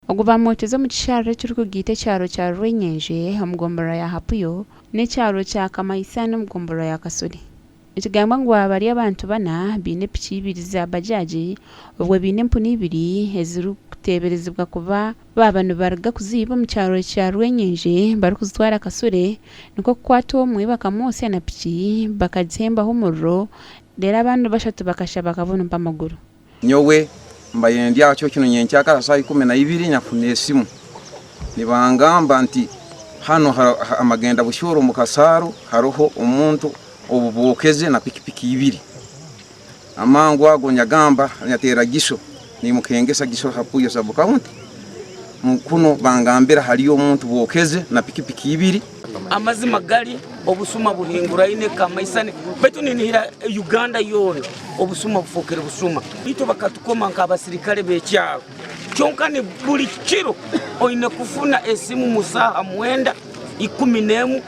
Ogu bamwokyeza omu kisharara ekirikugaita ekyaro kya Rwenyenje omu gomborora ya Hapuyo n'ekyaro kya Kamaisani omu gomborora ya Kasuri. Nikigambwa ngu aba bari abantu bana baine piki ibiri za bajaji obwo baine empunu ibiri ezirikuteeberezibwa kuba baaba nibaruga kuziiba omu kyaro kya Rwenyenje barikuzitwara Kasure nikwo kukwata omwe bakamwotsya na piki bakagihembaho omuriro reero abandi bashatu bakashaba bakabonwa amaguru. Nyowe mbaire ndi aha kiro kinu nyenkyakara saaha 12 nyafuna esimu nibangamba nti hanu amagenda busyooro omu kasaaro haroho omuntu obubokeze na pikipiki ibiri. Amangu ago nyagamba nyateera Giso nimukengesa Giso Hapuyo sub county kunu bangambira hariyo omuntu bokeze na pikipiki ibiri. Amazima gari obusuma buhinguraine kamaisani baitu ninihira Uganda yoona obusuma bufokere busuma. Itwe bakatukoma nk'abasirikare b'ekyaro kyonka ni buri kiro oine kufuna esimu mu saaha mwenda, 11,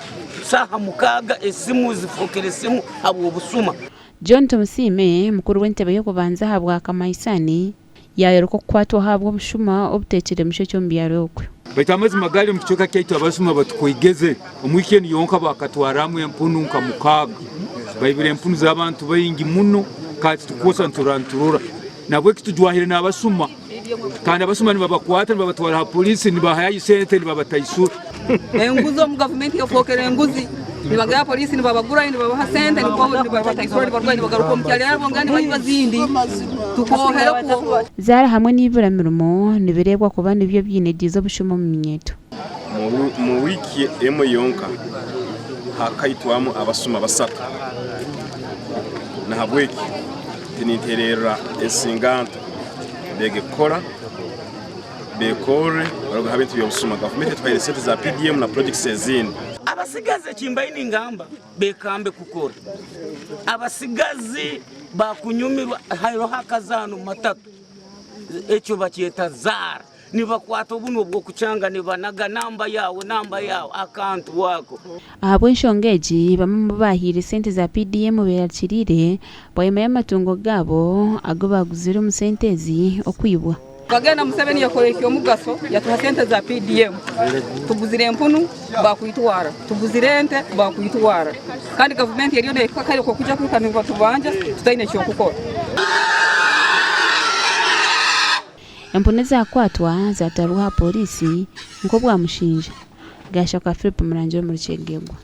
saaha mukaaga esimu zifokere esimu habw'obusuma. John Tumusiime, mukuru w'entebe y'okubanza ahabwa Kamaisani, Yaayoreka okukwatwaho ahabw'obushuma obuteekire mushekye omu byaro okwo. Baitu amazima gari omu kicweka kyaitu abasuma batukwigeze. Omu wiiki enu yonka bakatwaramu empunu nka mukaaga. Baibire empunu z'abantu baingi muno kandi titukwosa niturara niturora. Nahabweki tujwahire n'abasuma kandi abasuma nibabakwata nibabatwara ha poliisi nibahayo sente nibabataisura. Enguzi omu gavumenti efookere enguzi. Nibagenda aha poliisi nibabagurayo nibabaha sente nikwo nibabataisura nibarugayo nibagaruka omu kyaro bongera nibaiba ezindi tukooherekwo. Zaara hamwe n'eibura mirimo nibireebwa kuba nibyo byinediize obushuma omu minyeeto. Mu wiiki emwe yonka hakaitwamu abasuma basatu. Nahabweki tinintererra ensinganto beege kukora. Beekorre baruge ha bintu by'obusuma. Gavumenti etuhaire sente za PDM na projects ezindi. Abasigazi eki mbaire ningamba bekambe kukora. Abasigazi bakunyumirwa hariho akazaano matatu ekyo bakyeta zaara nibakwata obunwa obw'okukyanga nibanaga namba yaawe namba yaawe akantu ako. Ahabw'enshonga egi, bamwe omu baahaire sente za PDM beerarikiriire bwanyima y'amatungo gaabo agu baaguzire omu sente ezi okwibwa. Tukagenda Museveni yakora ekyomugaso yatuha sente za PDM tuguzire empunu bakwitwara, tuguzire ente bakwitwara kandi gavumenti eriyo nehika akaire kokuja kuhika nibatubanja tutaine ekyokukora. Empunu ezakwatwa zatwarwa aha pooriisi nk'obwamushinja. Gashakwa Philip Murangira omuri Kyegegwa.